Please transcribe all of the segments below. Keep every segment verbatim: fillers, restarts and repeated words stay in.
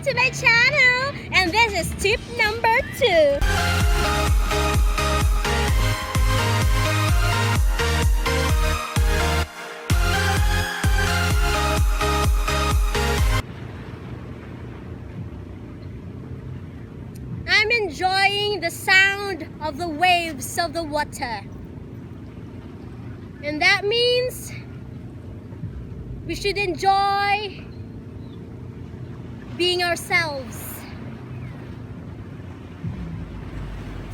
to my channel, and this is tip number two. I'm enjoying the sound of the waves of the water. And that means we should enjoy being ourselves.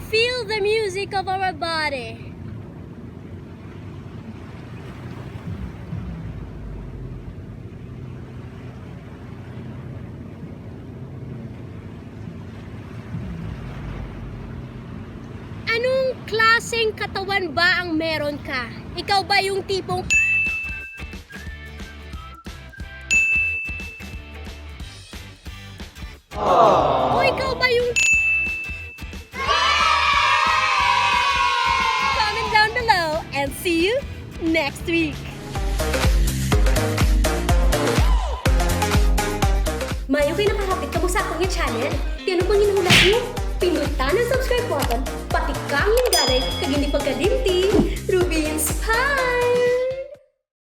Feel the music of our body. Anong klaseng katawan ba ang meron ka? Ikaw ba yung tipong O ikaw ba yung Comment down below and see you next week. Mayo kay nakahapit kamo sa akon nga channel. Kay ano pang ginahulat niyo? Pindutan ang subscribe button, pati kang lingganay, kag hindi pagkalimti. Rubeens, hi!